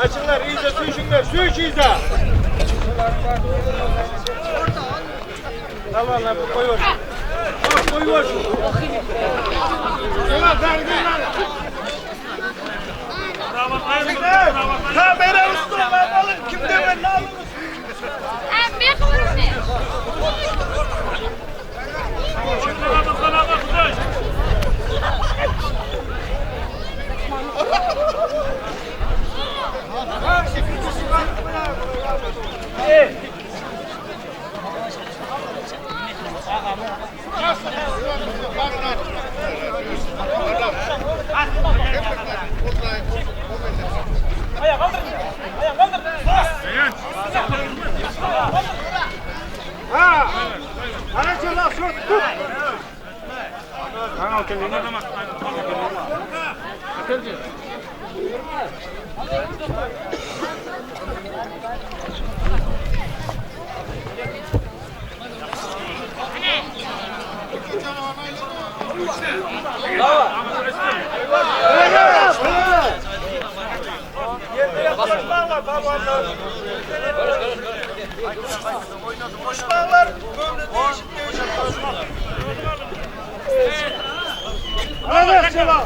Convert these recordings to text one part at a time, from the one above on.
Açınlar iyice suyşunlar su iç iyice. Tamam lan koy ver. Koy ver şu. Kamera üstüne alın kim demen alın. Koşmağlar böyle değişik değişik koşmak. Evet Celal.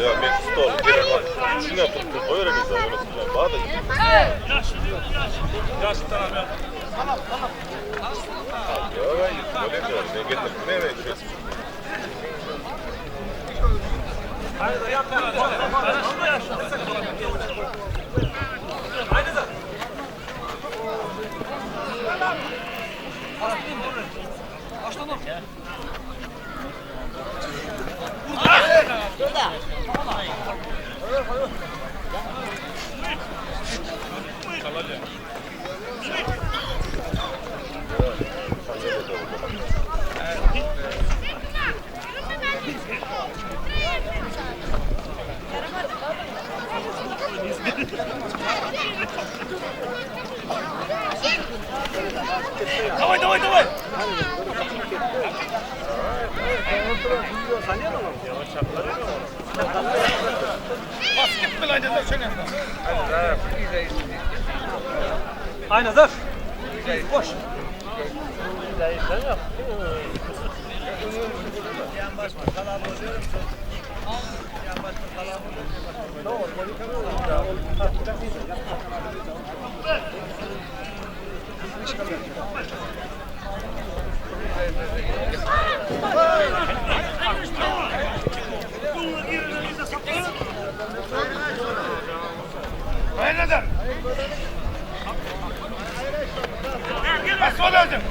Ya men stol gerek. Şuna tutup koyar bize onu sıcak. Bana da Ya ben öyle diyorum. Ne getir? Ne ver? Aynazar. Boş. Aynazar. Bas oğlum.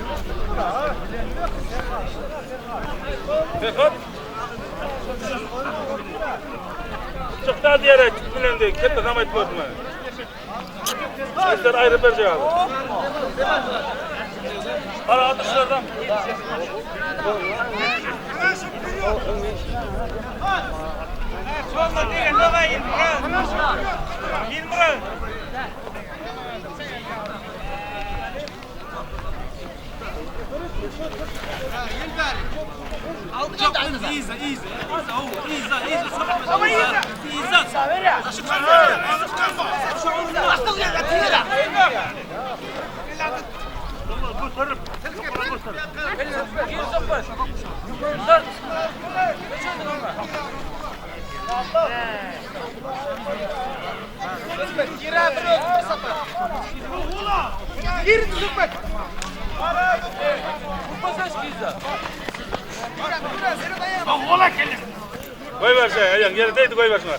Çıktı diyerek bilendi. Kette zaman etmedi. Sesler ayrı bir cevap. Goýber şeý, aýagyň ýere degdi goýber şuny.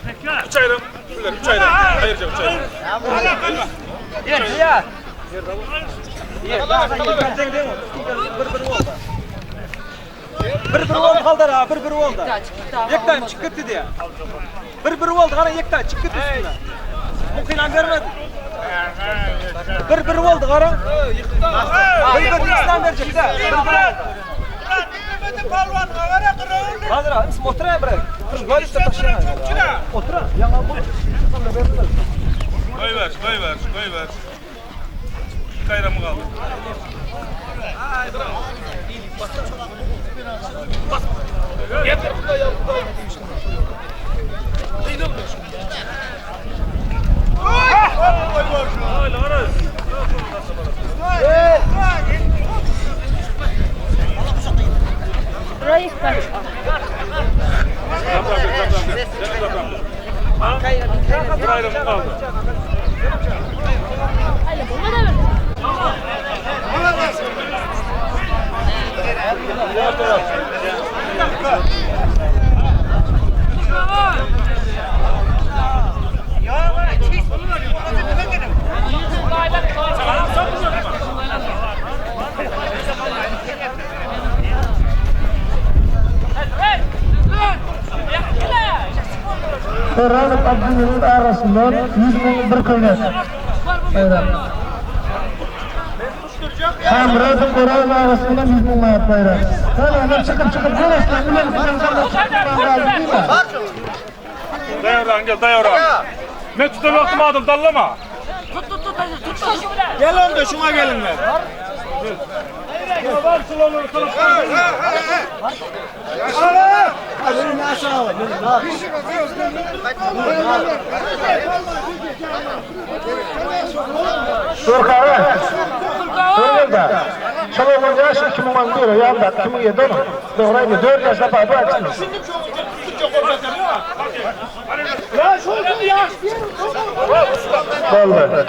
Üç aýram, şular üç aýram. Aýyrjak üç aýram. Bir bir oldu Haldar ağa, bir bir oldu. Yektaýym çykyp gitdi diýe. Bir bir oldu, gara Yektaý çykyp gitdi üstüne. Mukylan bermedi. Bir bir oldu gara. Bir bir İslam berjek de. Bir bir oldu. Hazır ağa, ismi oturayım bırak. Otur. Yaňa bu. Goýber, goýber, goýber. Iki aýramı kaldı. Bir aýramı kaldı. Ferrari Abdülhamid arasından 100 müň bir könek. Bayrak. Hamradı Koray arasından 100 müň manat bayrak. Tamam, çıkıp çıkıp görüşler. Ulan Daýaran gel, daýaran. Men tutan wagtym adam dallama. Gel onda şuna gelinler. Durkara. Durkara. Çalamın yaş 2011, yanda 2007 onu. Doğraydı 4 yaşta baba aksın. Vallahi.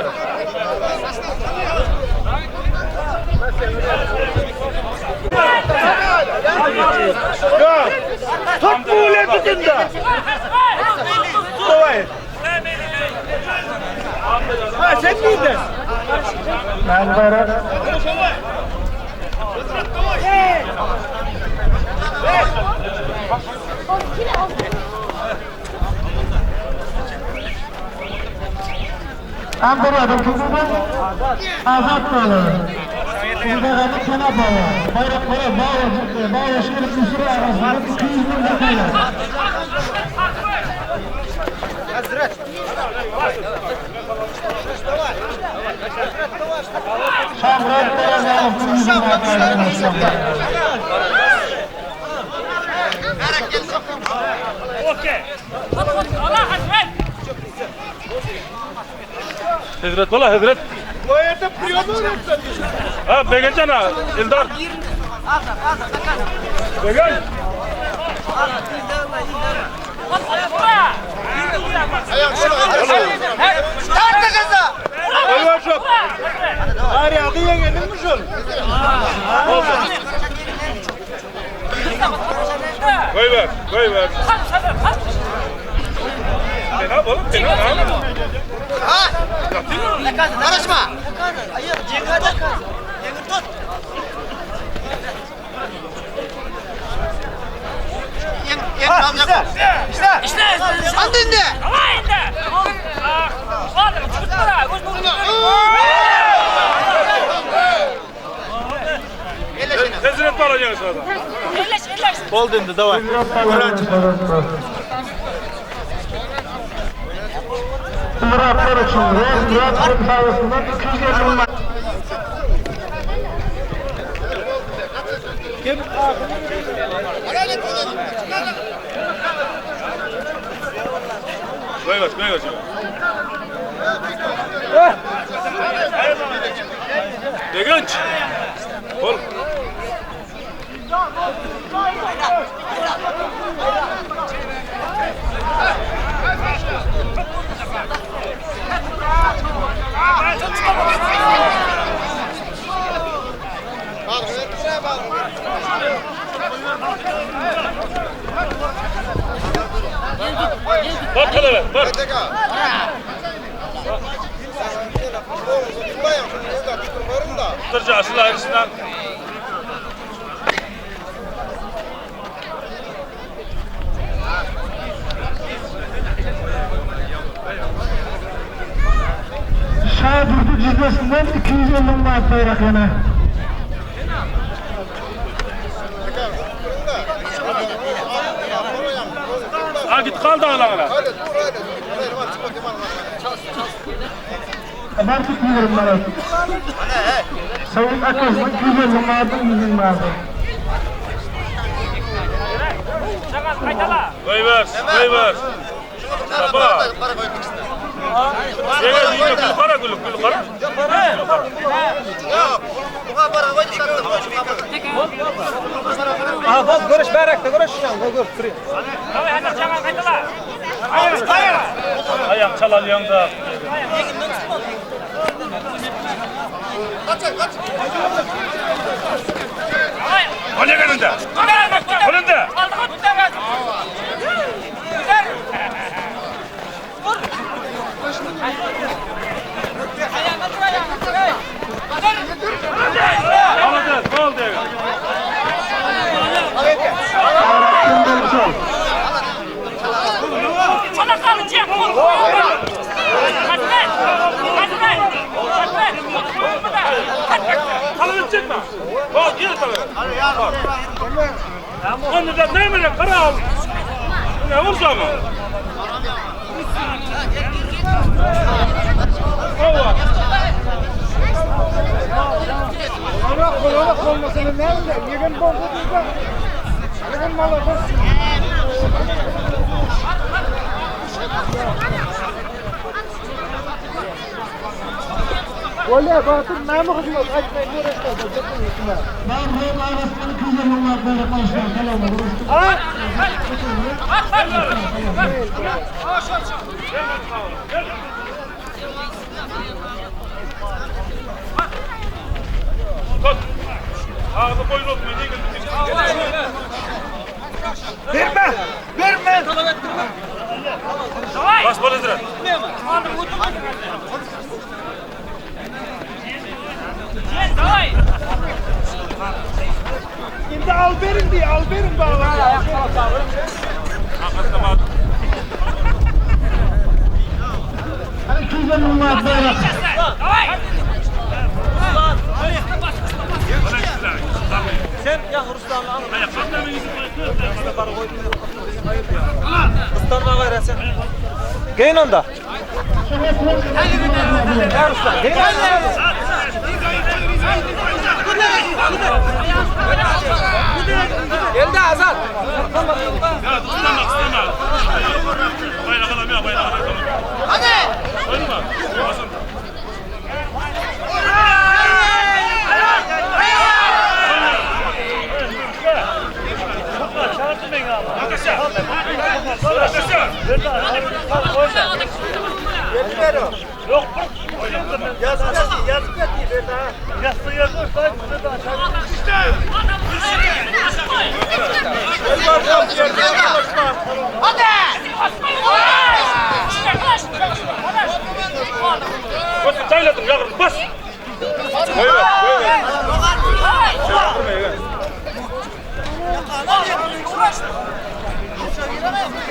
Tut bu ulan tutun da. Давай. Ha sen miydin? Ben bayrak. Ankara'da Kızıl'da Azat Bağlı. Kızıl'da Kenar Bağlı. Bayraklara Bağlı, Bağlı Şehir Kusuru arasında 200 bin dakikayla. Şamrat Bağlı, 200 bin dakikayla. Hezret ola, Hezret. Bu yerde priyodu Ha, Begencan ha, Eldar. Begen. Goýber şok. Bari adı yeğenin mi şol? Goýber, goýber. Fena oğlum, fena. Ha? Karışma. İşte. Al dinle. Hezret bala ýeňiş gazan. Boldy indi daway. Muratlar üçin Murat müsabakasyndan 250 manat. Goýber, goýber. Begenç. Bol. Bak hele, bak. Tırca asıl ayrısından. Şadurdy cüzdesinden 250 manat bayrak yana. Ha git kal dağlara. Abartık 20 manat. Sayın Akaz'dan 250 manat, 100 manat. Goýber, goýber. Baba. Ýene ýene gül gara gül, gül gara. Aha bol görüş bärekde görüş ýa gör turýan. Ayak çalalýan da. Öne gelinde. Önünde. Aldı, boldy. Kalanı çekme. Bak yine tabii. Onu da ne mi kara al. Ne vursa mı? Bravo. Ben Reyna arasından 250 manat bayrak alışlar. Tamam mı? Tut. Ağzı boyun olsun. Berme! Berme! Bas bol ezra. Indi al berin diye al berin bağla. Arkasına bak. 250 manat bayrak. Sen ya Ruslan'la al. Ruslan'la gaýra sen. Geýin onda. Ya Ruslan, geýin onda. Geldi Azat. Ya ıslama ıslama. Bayrak alam ya bayrak alam. Hadi. Koyma. Basın. Bas çayladım yavrum bas. Koyma koyma.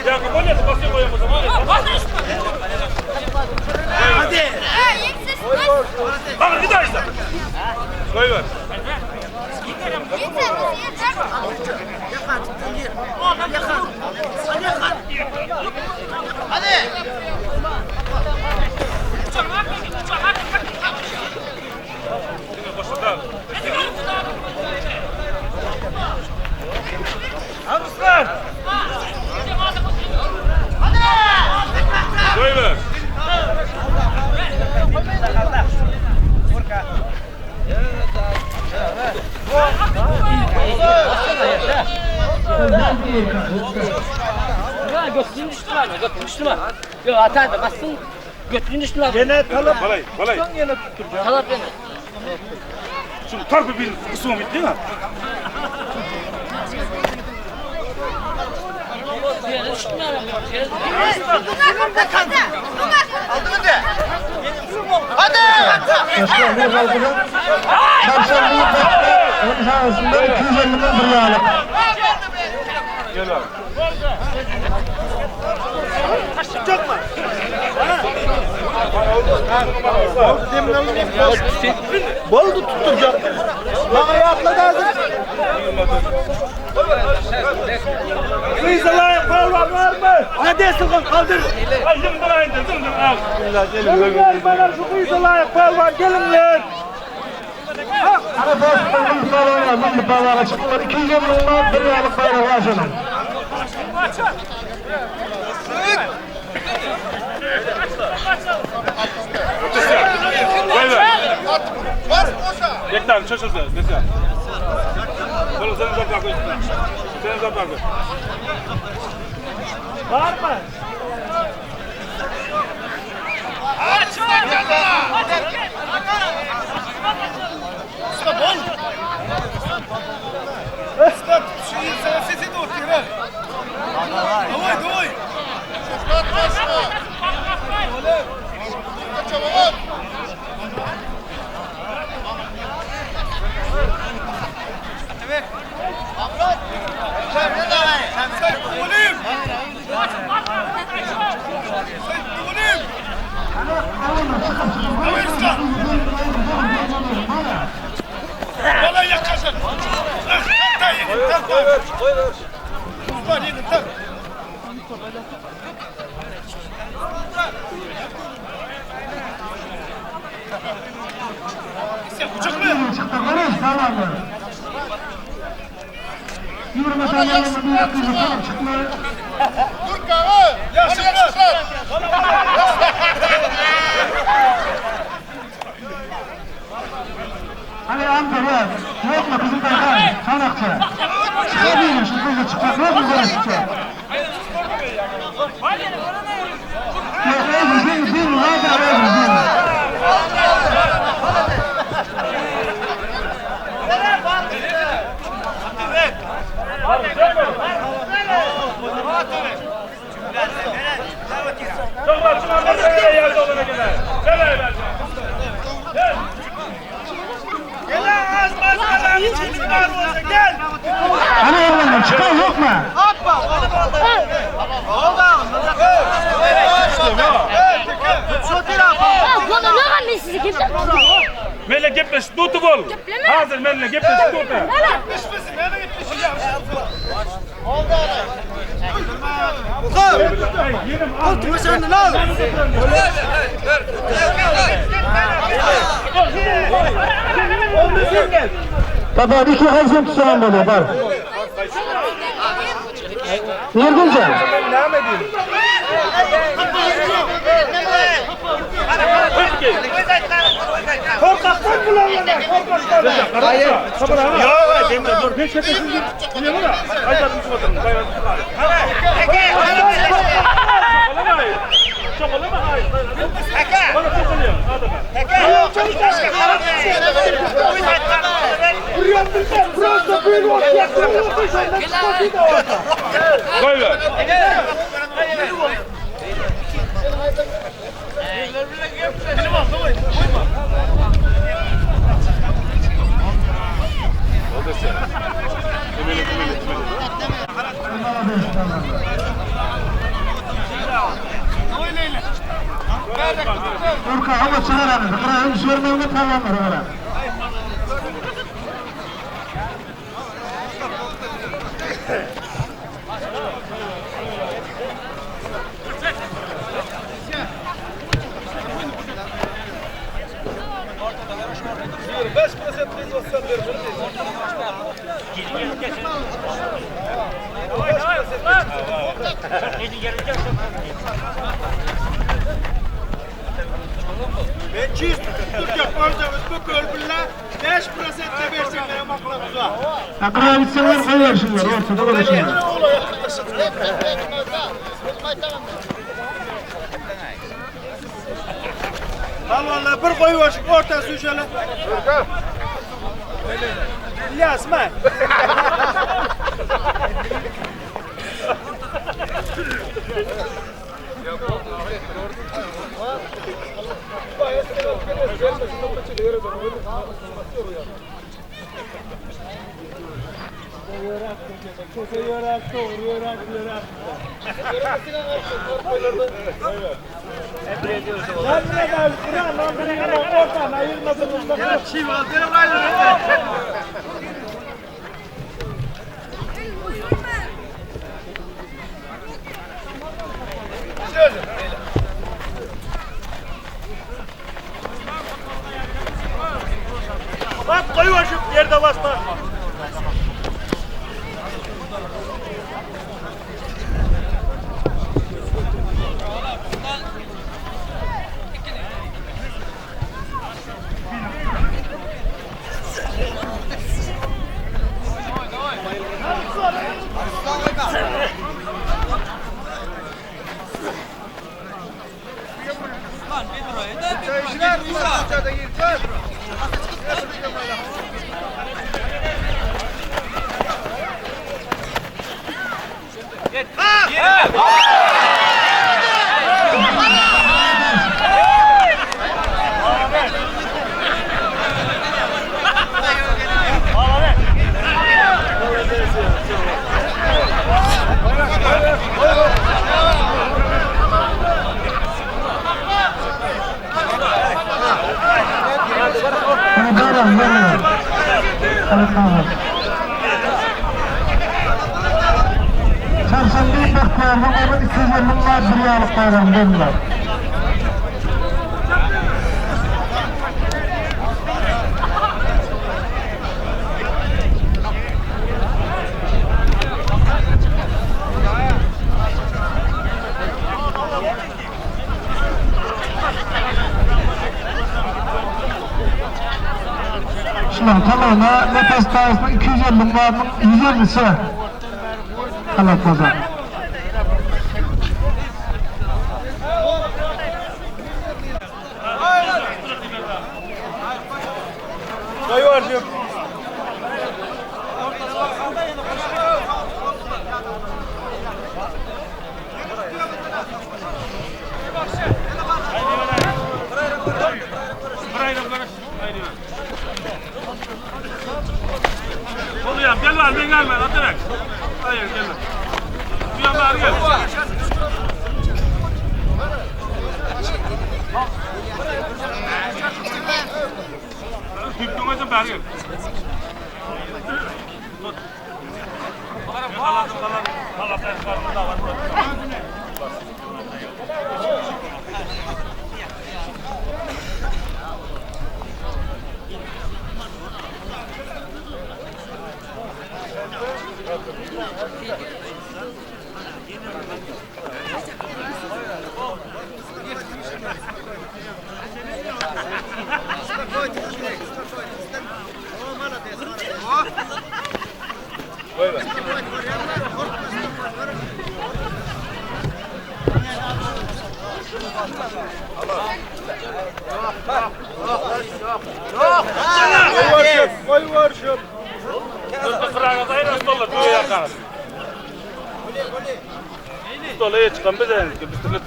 Ya koyma basıyor koyma o zaman. Bak bir daha işte. Koyver. Goýber. Götünü düştü var mı? Götünü düştü mü? Yok atar da bassın. Götünü düştü mü? Gene talap. Balay, balay. Ýene tutturacak. Talap beni. Şu tarpı bir kısmı bitti mi? Yere düştü mü? Yere Başka bir kalkının. Çarşamba kaçta? Onun sahasında 250 müň bir ýalyk. Gel abi. Boldy tutturacak. Maňa ýatla hazır. Kıyzalay palvan var mı? Ne desin kaldır. Ay zımdır indir, zımdır al. Gelinler bana şu kıyzalay palvan gelinler. Ana dostlarım salona milli bazaga çykdylar. 250 müň bir ýalyk baýrak aşynyň. Goýber. Yekten şaşırdı. Neyse. Oğlum sen uzak bak. Sen uzak bak. Var mı? Çykdy görüş salony. 20 saniýe bir kızı talap çykdy. Hani Ankara, yok mu kızım Tarkan? Çanakçı. Çıkabilir, şu kızı çıkacak, yok mu böyle çıkacak? Yok, özür, bir, bir, bir, özür, bir. Çok var, şu anda nereye geldi olana kadar. Nereye verdi? Hani oğlanlar çıkar yok mu? Menle gepleş tutup ol. Hazır menle gepleş tutup. Baba bir iki hazım tutan bana bar. Yergülcan. Korkaktan bulanlar, korkaktan. Hayır. Sabır abi. Yok, deme dur. Ne şakasın? Biliyor musun? Haydi tutmadım. Çok olama hayır. Bana çok oluyor. Burası böyle olacak. Koy ver. Urka ama çıkar abi. Kırağın sormanı tamamlar. Akrabitsiňler goýbersinler, ortada görüşinler. Palwanlar bir goýberşik orta süýşeli. İlyas men. Bak koyuverşik yerde basma. Hadi baran, baran. Hadi tamam. Çarşamba baklardan ama 250 var bir yağlık bayram dönüler. Şunlar tamamı nefes tarzının 250 varının 150'si. Halat pazar. Koyuverşik. Oluyor gel var ben gelme atarak. Hayır gelme. Bir yan bari gel. Tüptüğüne bari gel. Koyuverşik. Koyuverşik. Stola, stola çıkan bize, biz türlü.